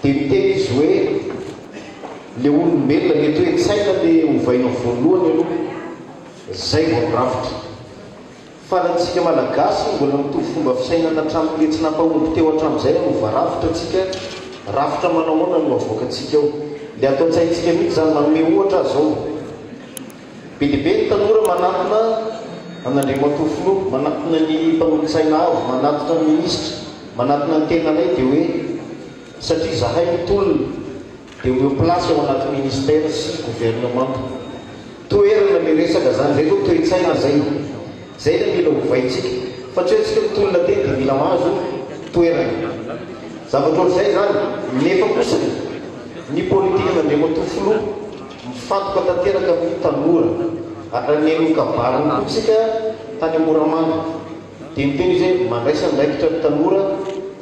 Dia miteny izy hoe, le olombelona, le toe-tsaina le ovaina voalohany aloha, zay vao ny rafitra. Fa raha tsika Malagasy mbola mitovy fomba fisainana hatramin'le tsy nampahomby teo hatramin'izay hanova rafitra tsika, rafitra manao ahoana no avoakantsika ao? Le ato an-tsaintsika mihitsy zany, manome ohatra aho zao, be dia be ny tanora manatona an'Andriamatoa Filoha, manatona ny mpanolotsaina avo, manatona ny minisitra, manatona ny tenanay dia hoe satria zahay mitolona dia omeo place ao anaty ministère sy gouvernemanta. Toerana le resaka zany, zay zao toe-tsaina zay, zay le mila ovaintsika, fa tsy hoe tsika mitolona teny de mila mahazo toerana. Zavatra ohatr'izay zany, nefa kosa ny politikan'Andriamatoa Filoha mifantoka tanteraka amin'ny tanora, ary raha nihaino ny kabariny koa tsika tany Moramanga dia niteny izy hoe mandraisa andraikitra ny tanora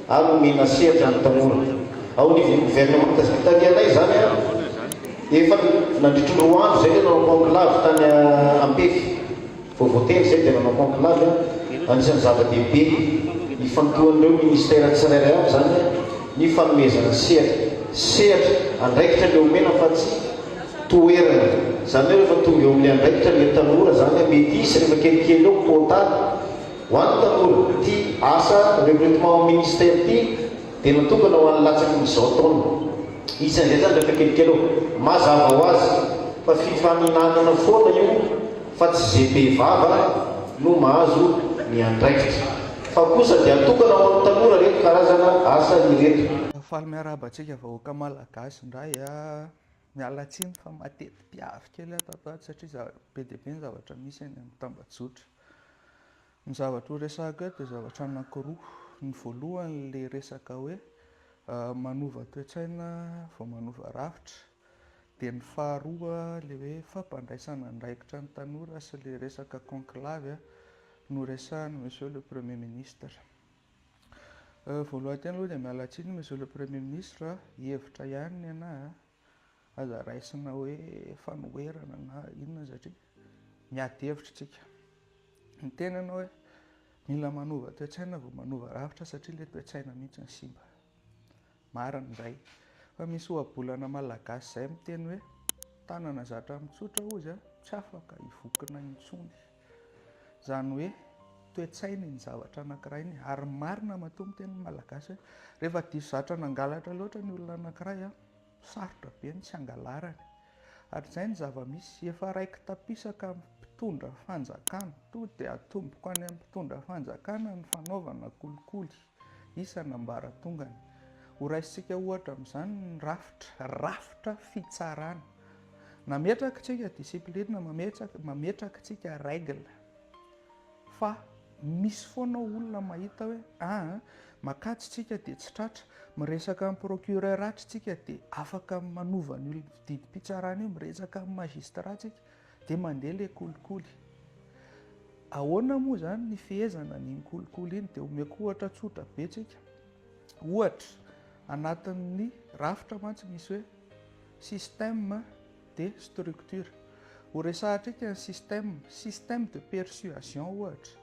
ary omena sehatra ny tanora. Ao anivon'ny gouvernemanta izay tarihanay izany an, efa nandritry ny roa andro izay ilay nanao conclave tany Ampefy, vao voatendry izay dia nanao conclave an, anisan'ny zava-dehibe ifantohan'ireo ministera tsirairay avy izany an, ny fanomezana sehatra, sehatra, andraikitra ilay omena fa tsy toerana, izany hoe rehefa tonga eo amin'ilay andraikitra ilay tanora izany an, mety hisy rehefa kelikely eo quota ho an'ny tanora, ity asa recrutement ao amin'ny ministère ity dia natokana ho an'ny latsaky ny zao taona. Hisy an'izay zany rehefa kelikely eo. Mazava ho azy fa fifaninanana foana io fa tsy ze be vava no mahazo ny andraikitra. Fa kosa dia atokana ho an'ny tanora ireto karazana asa ireto. Faly miarahaba antsika vahoaka malagasy indray a! Miala tsiny fa mateti-piavy kely aho tato ato satria be dia be ny zavatra misy eny amin'ny tambajotra. Ny zavatra ho resahako eto dia zavatra anankiroa. Ny voalohany ilay resaka hoe manova toe-tsaina vao manova rafitra. Dia ny faharoa ilay hoe fampandraisana andraikitra ny tanora sy ilay resaka conclave no resahan'i Monsieur le Premier Ministre. Voalohany teny aloha dia miala tsiny Monsieur le Premier Ministre, hevitra ihany ny anahy a. Aza raisina hoe fanoherana na inona satria miady hevitra tsika. Niteny ianao hoe mila manova toe-tsaina vao manova rafitra satria ilay toe-tsaina mihitsy no simba. Marina izay. Fa misy ohabolana malagasy izay miteny hoe tanana zatra mitsotra hozy tsy afaka hivokona intsony. Izany hoe toe-tsaina iny zavatra anankiray iny ary marina matoa miteny ny malagasy hoe rehefa diso zatra nangalatra loatra ny olona anankiray Sarotra be ny tsy hangalarany. Ary izay ny zava-misy, efa raiki-tapisaka amin'ny mpitondra fanjakana. Tonga dia atomboko any amin'ny mpitondra fanjakana ny fanaovana kolikoly isan'ambaratongany. Ho raisintsika ohatra amin'izany ny rafitra, rafitra fitsarana. Nametraka isika discipline, mametraka isika règle. Fa misy foana olona mahita hoe aa makatso tsika dia tsy tratra, miresaka amin'ny procureur atry tsika dia afaka manova an'io didim-pitsarana io, miresaka amin'ny magistrat tsika dia mandeha ilay kolikoly. Ahoana moa izany ny fehezana an'iny kolikoly iny? Dia omeko ohatra tsotra be tsika. Ohatra, anatin'ny rafitra mantsy misy hoe système de structure. Ho resahantsika ny système, système de persuasion ohatra.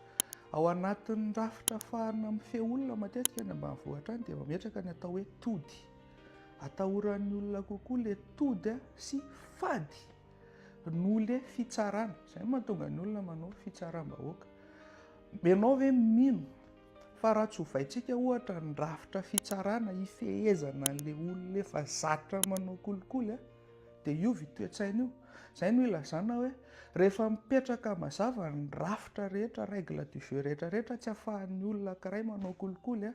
Ao anatin'ny rafitra ahafahana mifehy olona matetika any ambanivohitra any dia mametraka ny atao hoe tody. Atahoran'ny olona kokoa le tody sy fady noho le fitsarana. Izay no mahatonga ny olona manao fitsaram-bahoaka. Ianao ve mino fa raha tsy ovaintsika ohatra ny rafitra fitsarana hifehezana an'ilay olona efa zatra manao kolikoly Dia hiova io toe-tsaina io. Izay no ilazana hoe rehefa mipetraka mazava ny rafitra rehetra, règle du jeu rehetra rehetra tsy ahafahan'ny olona ankiray manao kolikoly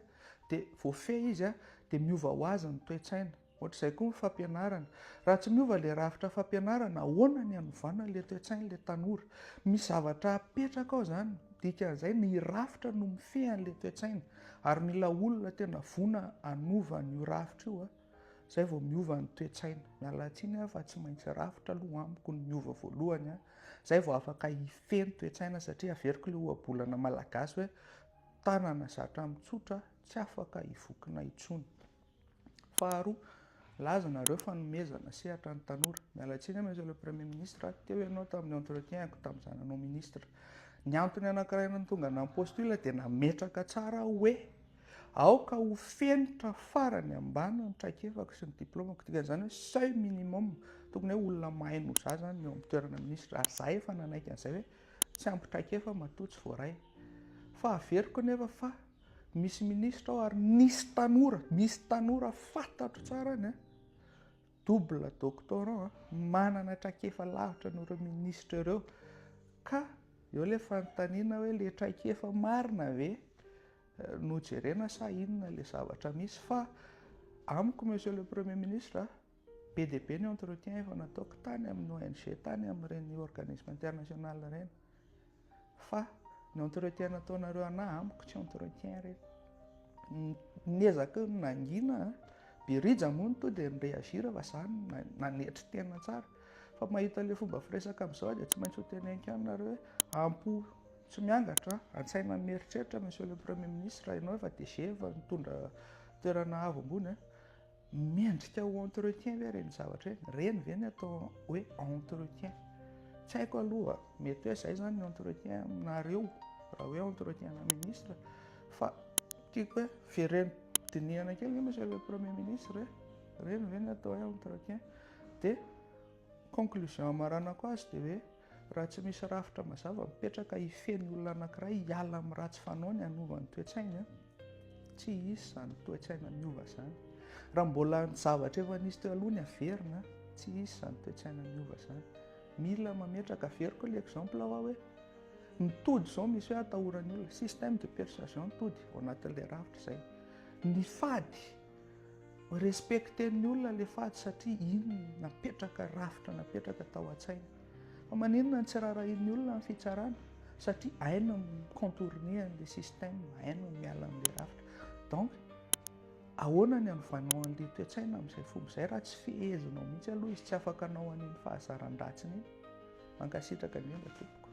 dia voafehy izy dia miova ho azy ny toe-tsaina. Ohatr'izay koa ny fampianarana. Raha tsy miova ilay rafitra fampianarana, ahoana ny hanovana ilay toe-tsain'ilay tanora? Misy zavatra apetraka ao izany. Dikan'izay ny rafitra no mifehy an'ilay toe-tsaina. Ary mila olona tena vonona hanova an'io rafitra io. Zay vao miova ny toe-tsaina. Miala tsiny aho fa tsy maintsy rafitra aloha amiko ny miova voalohany a. Zay vao afaka hifehy ny toe-tsaina satria averiko ilay ohabolana malagasy hoe tanana zatra mitsotra tsy afaka hivokona intsony. Faharoa, milaza nareo fanomezana sehatra ny tanora. Miala tsiny aho Monsieur le Premier Ministre, teo ianao tamin'ny entretien-ko tamin'izaho nanao ministre. Ny antony anankiray nahatonga anah ni-postule dia nametraka tsara aho hoe. Aoka ho fenitra farany ambany ny traikefako sy ny diplaomako. Dikan'izany hoe seuil minimum. Tokony hoe olona mahay noho za zany ny eo amin'ny toerana minisitra. Ary za efa nanaiky an'izay hoe tsy ampy traikefa matoa tsy voaray. Fa averiko nefa fa misy minisitra ao ary nisy tanora, misy tanora fantatro tsara any an, double doctorant, manana traikefa lavitra noho ireo minisitra ireo. Ka eo ilay fanontaniana hoe ilay traikefa marina ve no jerena sa inona ilay zavatra misy fa amiko monsieur le premier ministre be dia be ny entretien efa nataoko tany amin'ny ONG tany amin'ireny organisme international ireny fa ny entretien nataonareo anah amiko tsy entretien ireny niezaka nangina Berija moa no to dia ni-réagir fa za nanetry tena tsara fa mahita ilay fomba firesaka amin'izao dia tsy maintsy ho teneniko ihany nareo hoe ampo Tsy miangatra, an-tsaina mieritreritra Monsieur le Premier Ministre, ianao efa DG efa nitondra toerana avo ambony a. Mendrika ho entretien ve ireny zavatra ireny? Ireny ve ny atao hoe entretien? Tsy haiko aloha, mety hoe izay izany ny entretien aminareo raha hoe entretien ana ministre fa tiako hoe vereno dinihana kely ve Monsieur le Premier Ministre e? Ireny ve ny atao hoe entretien? Dia conclusion hamaranako azy dia hoe Raha tsy misy rafitra mazava mipetraka hifehy ny olona anankiray hiala amin'ny ratsy fanaony hanova ny toe-tsainy, tsy hisy izany toe-tsaina miova izany. Raha mbola ny zavatra efa nisy teo aloha ny averina, tsy hisy izany toe-tsaina miova izany. Mila mametraka, averiko ilay exemple aho hoe ny tody izao misy hoe atahoran'ny olona, système de persuasion ny tody ao anatin'ilay rafitra izay. Ny fady Respecter-n'ny olona ilay fady satria iny no napetraka, rafitra napetraka tao an-tsaina. Fa maninona no tsy raharahian'ny olona ny fitsarana? Satria hainy ny mi-contourner an'ilay système, hainy ny miala amin'ilay rafitra. Donc, ahoana ny hanovanao an'ilay toe-tsaina amin'izay fomba izay raha tsy fehezinao mihitsy aloha izy tsy afaka hanao an'iny fahazaran-dratsiny iny? Mankasitraka indrindra tompoko.